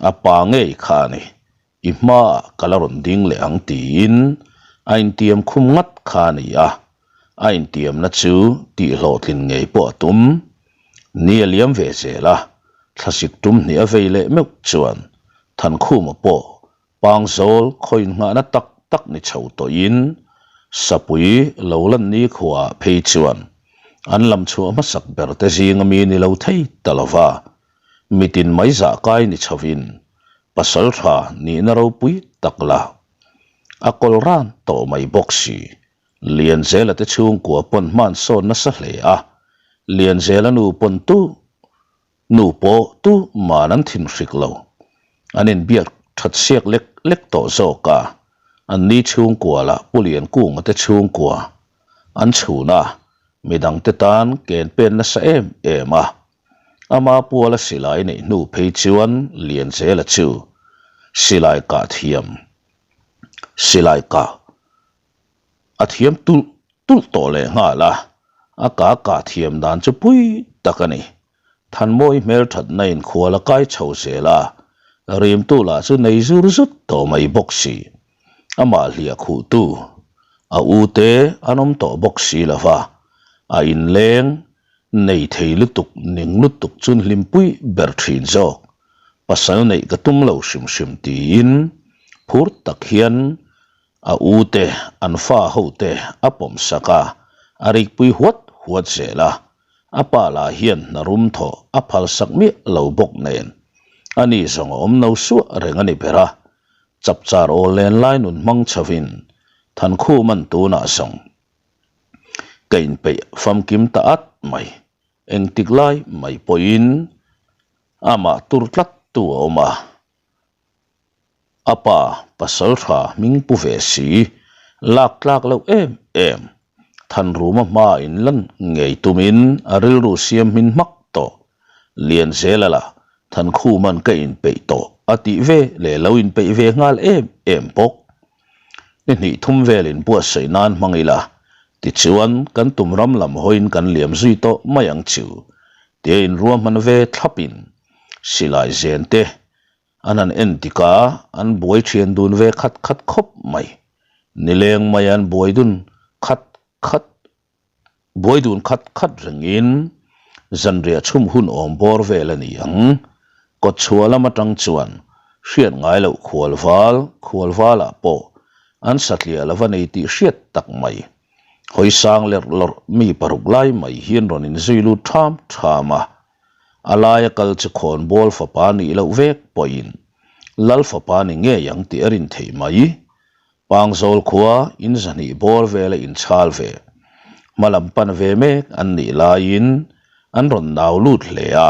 a pa ngei kha a ni. I hmaah ka la rawn ding leh ang tiin a intiam khum ngat kha a ni a, a intiamna chu tihhlawhtlin ngei pawh a tum. Ni a liam ve zel a, thlasik tum hnih a vei leh meuh chuan Thankhuma pawh Pangzawl khawiin nghahna tak tak ni chho tawhin Sapui lo lan nikhuaah phei chuan an lam chhuah hmasak ber te zinga mi ni lo thei ta lova, mitin mai zah kai ni chhovin Pasal tha nihna ropui tak la. A kawl ran tawh mai bawk si. Lianzela te chhungkua pawn hman sawn nasa hle a, Lianzela nu pawn tu nu pawh tu man an thin hrik lo. An inbiak that siak lek lek tawh zawk a, an ni chhungkua lah Pu Liankunga te chhungkua an chhun a, midangte tan ken pen nasa em em a. Ama puala silai neih hnu phei chuan Lianzela chu silai kah thiam, silai kah a thiam tulh tulh tawh leh nghal a, a kah kah thiam dan chu pui tak a ni. Thanmawi hmelthatna inkhual a kai chho zel a, rimtu lah chu nei zur zut tawh mai bawk si. Amah hliah khuhtu a u te an awm tawh bawk si lo va, a inleng Nei thei lutuk, ning lutuk chun hlimpui ber thin zawk. Pasal neih ka tum lo hrim hrim tiin phur tak hian a u te an fa ho te a pawm sak a, a rikpui huat huat zel a. A pa lah hian hna rum thawh a phal sak miah lo bawk nen ani zawng a awm no suah reng a ni ber a. Chapchar awl len lai nun hmang chhovin Thankhum an tunah zawng ka inpeih famkim ta at mai. Engtik lai mai pawhin amah tur tlat tu a awm a, a pa pasal tha hming pu ve si, lak tlak loh em em, Thanruma hma in lan ngei tumin a rilru siam hmin hmak tawh. Lianzela lah Thankhuman ka inpeih tawh a tih ve leh lo inpeih ve nghal em em bawk. Ni hnih thum velin buatsaih nan hmang ila, tichuan kan tum ram lam hawiin kan liam zui tawh mai ang chu, tia inruahman ve thlapin silai zen te an han en dik a, an buai thian dun ve khat khat khawp mai. Nileng mai an buai dun khat khat Buai dun khat khat rengin zanriah chhum hun awm bawr vel a ni ang. Kawtchhuah lam atang chuan hriat ngai loh khual val, khual valah pawh an satliah lova nei tih hriat tak mai. Hawi sang lerh lawrh mi paruk lai mai hian rawn inzui lut ṭham ṭham a. A laia kal chu khawnbawl fapa nih loh vek pawhin Lal fapa ni ngei ang tih a rin theih mai. Pangzawl khua in zahnih bawr vela inchhal ve, hma lam pan ve mek an nih laiin an rawn nau lut hle a,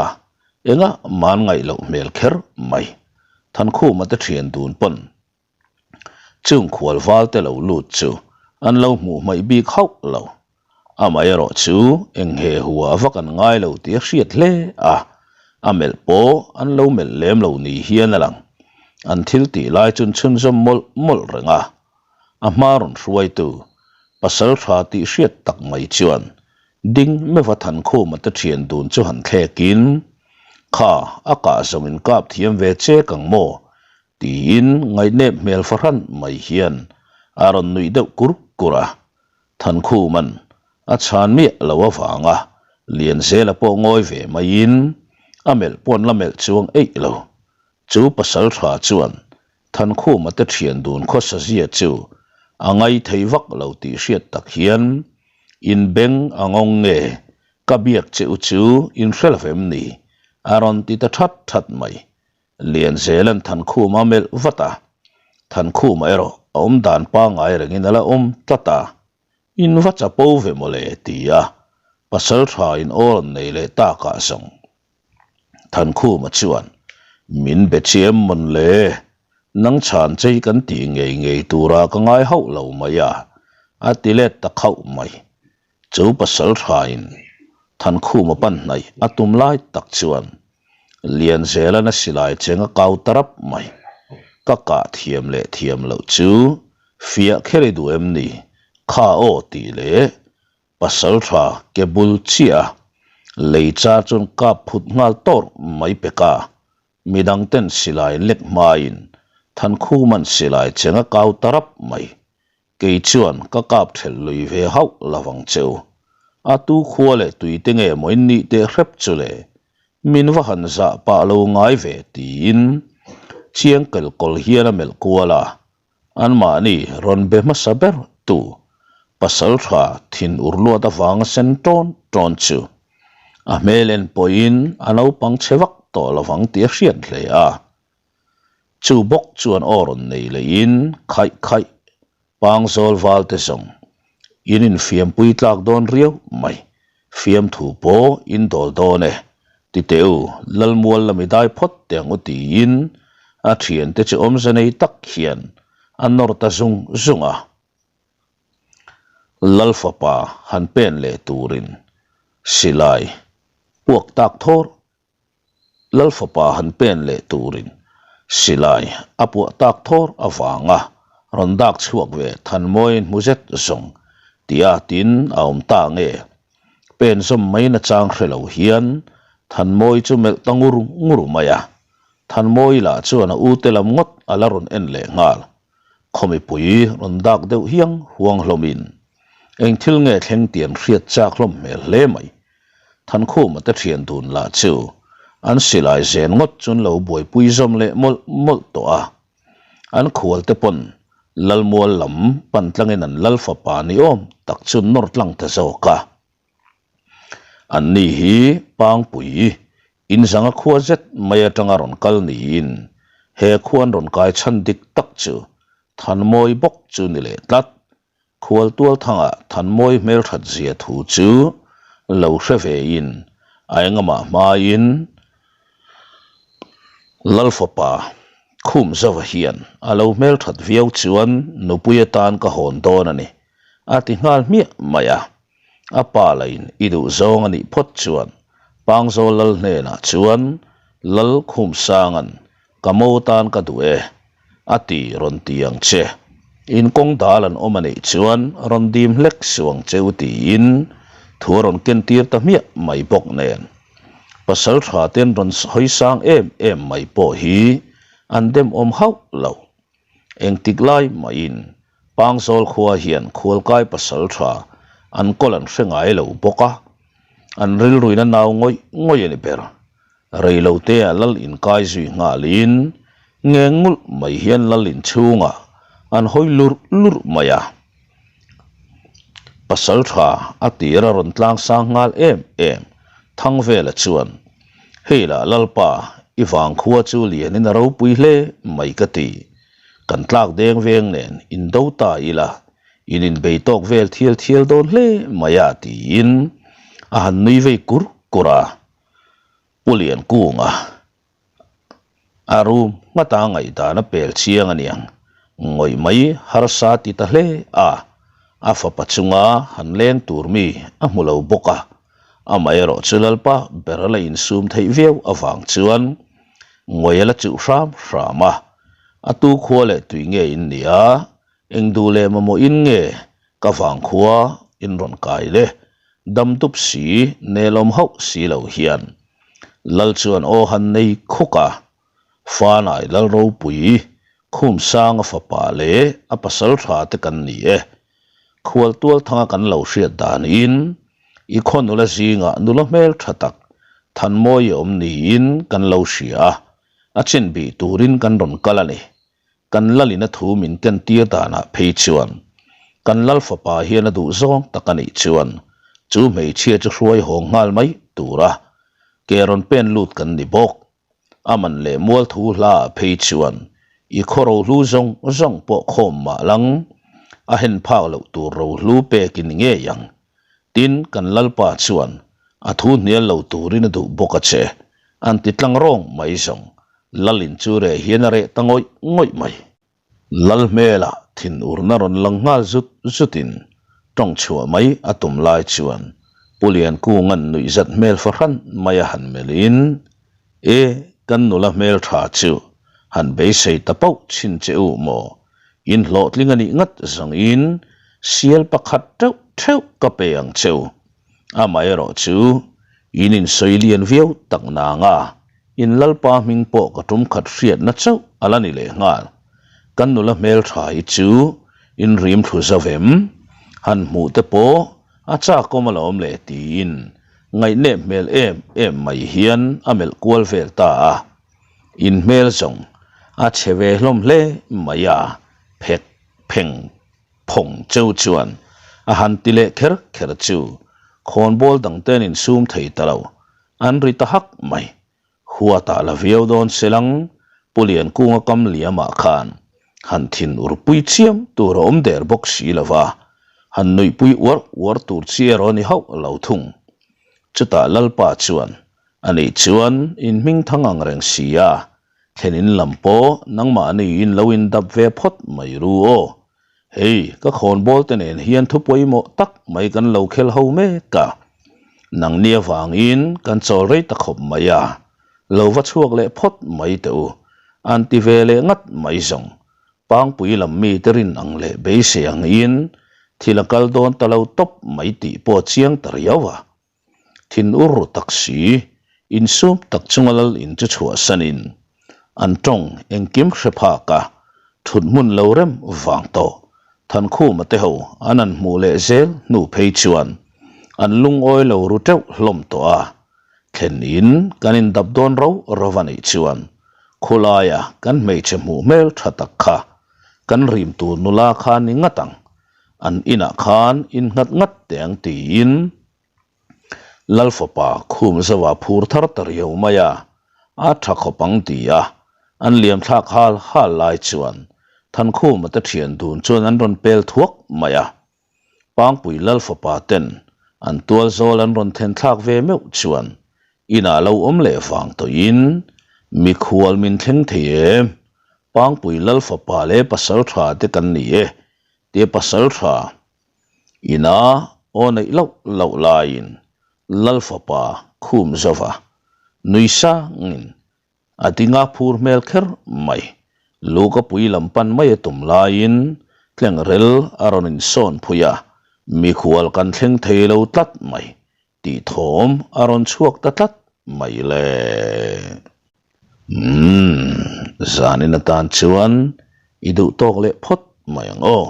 engah man ngaih loh hmel kher mai. Thankhuma te thian dun pawn chung khual val te lo lut chu an lo hmuh hmaih bik hauh lo. Amaherawh chu eng he hua vak an ngai lo tih a hriat hle a, a melh pawh an lo melh lem lo ni hian a lang. An thil tih lai chun chhunzawm mawlh mawlh reng a, a hma rawn hruaitu pasal tha tih hriat tak mai chuan ding meuha Thankhuma te thian dun chu han thlekin, Kha, a kah zawng in kap thiam ve chek ang maw? Tiin ngaihnep hmel fahran mai hian a rawn nuih deuh kur kur a. Thankhuman a chhan miah lo avanga Lianzela pawh ngawi ve maiin a melh pawn la melh chuang eih lo. Chu pasal tha chuan Thankhuma te thian dun khawsa zia chu a ngai thei vak lo tih hriat tak hian in beng a ngawng nge ka biak che u chu in hre lo vem ni a rawn ti ta that that mai. Lianzela'n Thankhuma a melh vat a, Thankhuma erawh a awm dan pangngai rengin a la awm tlat a, In va chapo ve mawle ti a, pasal tha in aw rawn nei leh takah zawng. Thankhuma chuan, Min be chiam mawn le, nang chhan che hi kan tih ngei ngei tura ka ngai hauh lo mai a, a ti let ta khauh mai. Chu pasal tha in Thankhuma pan hnaih a tum lai tak chuan Lianzela'n a silai cheng a kau ta rap mai. Ka kah thiam leh thiam loh chu fiah kher i duh em ni? Kha aw tih leh pasal tha ke bul chiah a lei char chuan kap phut nghal tawrh mai pek a, midang ten silai lek hmain Thankhuma'n silai cheng a kau ta rap mai. Kei chuan ka kap thelh lui ve hauh lo vang che u. A tu khua leh tui te nge maw in nih teh hrep chu le? Min va han zah pah lo ngai ve tiin chiang kel kawl hian a melh kual a, anmahni rawn be hmasa ber tu pasal tha thin ur luat avanga sen tawn tawn chu a hmel en pawhin a naupang chhe vak tawh lo vang tih a hriat hle a. Chu bawk chuan aw rawn nei leiin khaih khaih pangzawl val te zawng in infiampui tlak dawn riau mai, fiamthu pawh in dawl dawn e, ti teh u, Lalmual lami dai phawt teh ang u tiin a thiante chu awmze nei tak hian a nawr ta zung zung a. Lal fapa han pen leh turin silai puak tak thawr Lal fapa han pen leh turin silai a puah tak thawr avanga rawn dak chhuak ve Thanmawiin hmu zet zawng tia tin a awm ta nge? Pen zawm mai nachang hre lo hian Thanmawi chu melh ta ngur ngur mai a, Thanmawi lah chuan a ute lam ngawt a la rawn en leh nghal. Khaw mipui rawn dak deuh hiang huang hlawmin eng thil nge thleng tih an hriat chak hlawm hmel hle mai. Thankhuma te thian dun lah chu. An silai zen ngawt chu an lo buaipui zawm leh mawlh mawlh tawh a. An khualte pawn Lalmual lam pan tlangin an Lal fapa ni awm tak chu nawr tlang ta zawk a. Anni hi Pangpui inzanga khua zet mai atanga rawn kal niin he khua an rawn kai chhan dik tak chu Thanmawi bawk chu ni leh tlat. Khualtualthanga Thanmawi hmelthat zia thu chu lo hre vein a engamah hmain Lal fapa Khumzova hian a lo hmelthat viau chuan nupui atan ka hawn dawn a ni a ti nghal hmiah mai a. A pa lain i duh zawng a nih phawt chuan Pangzawl Lal hnenah chuan Lal Khumsanga'n ka mo tan ka duh e a ti rawn ti ang che. In kawng dal an awm a nih chuan rawn dim hlek suh ang che u tiin thu a rawn ken tir ta hmiah mai bawk nen. Pasal tha te an rawn hawi sang em em mai pawh hi an demawm hauh lo. Engtik lai mahin Pangzawl khua hian khualkai pasal tha an kawl an hre ngai lo bawk a, an rilruina nau ngawih ngawih a ni ber. Reilotea lal inkai zui nghalin ngeng ngulh mai hian lal inchhungah an hawi lurh lurh mai a. Pasal tha a tir a rawn tlang sang nghal em em. Thangvela chuan, Hei lah Lalpa, i vangkhua chu lianin a ropui hle mai ka ti. Kan tlak deng veng nen indo ta ila, in inbei tawk vel thial thial dawn hle mai a tiin a han nui vei kur kur a. Pu Liankunga A rum nghata ngaihdan a pel chiang a niang. Ngawih mai harsa ti ta hle a, a fapa chunga han leng tur mi a hmu lo bawk a. Amaherawh chu Lalpa ber a la insum theih viau avang chuan ngawih a la chuh hram hram a. A tu khua leh tui nge in ni a, eng duh leh mamawh in nge ka vang khua in rawn kai le, dam dup si nelawm hauh si lo hian Lal chuan aw han nei khuk a, Fanai Lal ropui Khumsanga fapa leh a pasal tha te kan ni e. Khualtual thanga kan lo hriat danin i khaw nula zingah nula hmel tha tak Thanmawi awm niin kan lo hria a, a chin bih turin kan rawn kal a ni. Kan Lalina thu min ken tir danah phei chuan kan Lal fapa hian a duh zawng tak a nih chuan chu hmeichhia chu hruai hawng nghal mai tura ke rawn pen lut kan ni bawk. A man leh mual thu hlaah phei chuan i khaw rohlu zawng zawng pawh khawm mah lang a hen phak loh tur rohlu pek i ni ngei ang. Tin, kan Lalpa chuan a thu hnial lo turin a duh bawk a che, an ti tlang rawng mai zawng. Lalin chu reh hian a reh ta ngawih ngawih mai. Lal hmelah thinurna rawn lang nghal zut zutin tawng chhuah mai a tum lai chuan Pu Liankunga'n nuihzat hmel fahran mai a han melhin, E, kan nula hmel tha chu han beisei ta pauh chhin che u maw? In hlawhtling a nih ngat zawngin sial pakhat teuh theuh ka pe ang che u. Amaherawh chu in insawi lian viau tak nanga in Lalpa hming pawh ka tum khat hriatna chauh a la ni leh nghal. Kan nula hmeltha hi chu in rim thlu zo em? Han hmuh te pawh a chakawm alawm le tiin ngaihnep hmel em em mai hian a melh kual vel ta a. In hmel zawng a chhe ve hlawm hle mai a, phek pheng phawng cheu chuan a han ti leh kher kher chu khawnbawl dangte an insum thei ta lo, an ri ta hak mai. Huatah la viau dawn selang Pu Liankunga kam liamah khan han thin urpui chiam tur a awm der bawk si lo va, han nuihpui uar uar tur chi erawh a ni hauh lo thung. Chutah Lalpa chuan A nih chuan in hming thang ang reng si a, thlen in lam pawh nangmahni in lo in dap ve phawt mai ru aw. Hei, ka khawnbawl te nen hian thu pawimawh tak mai kan lo khel ho mek a. Nangni avangin kan chawl rei ta khawp mai a, lo va chhuak leh phawt mai teh u, an ti ve leh ngat mai zawng. Pangpui lam mite rin ang leh beisei angin thil a kal dawn ta lo tawp mai tih pawh a chiang ta riau a. Thin ur ru tak si, insum tak chunga lal in chu chhuahsanin an tawng engkim hre phak a, thut hmun lo rem vang tawh. Thankhuma te ho an an hmuh leh zel hnu phei chuan an lungawi lo ru teuh hlawm tawh a. Thlen in kan indap dawn ro ro a nih chuan khulaia kan hmeichhe hmuh hmel tha tak kha kan rim tur nula kha ni ngat ang, an inah khan in nghat ngat teh ang tiin Lalfapa khum zauha phur thar ta riau mai a, a tha khawp ang ti a an liam thlak hal hal lai chuan Thankhuma te thian dun chuan an rawn pel thuak mai a. Pangpui Lal fapa ten an tual zawl an rawn then thlak ve meuh chuan inah lo awm leh vang tawhin mikhual min thleng thei em? Pangpui Lal fapa leh pasal tha te kan ni e tia pasal tha ina aw neih loh loh laiin Lal fapa khum zova nui sangin A dinga phur hmel kher mai. Luka pui lam pan mai a tum laiin tlengrel a rawn insawn phui a, mikhual kan thleng thei lo tlat mai tih thawm a rawn chhuak ta tlat mai le. Umm, zanin atan chuan i duh tawk leh phawt mai ang aw.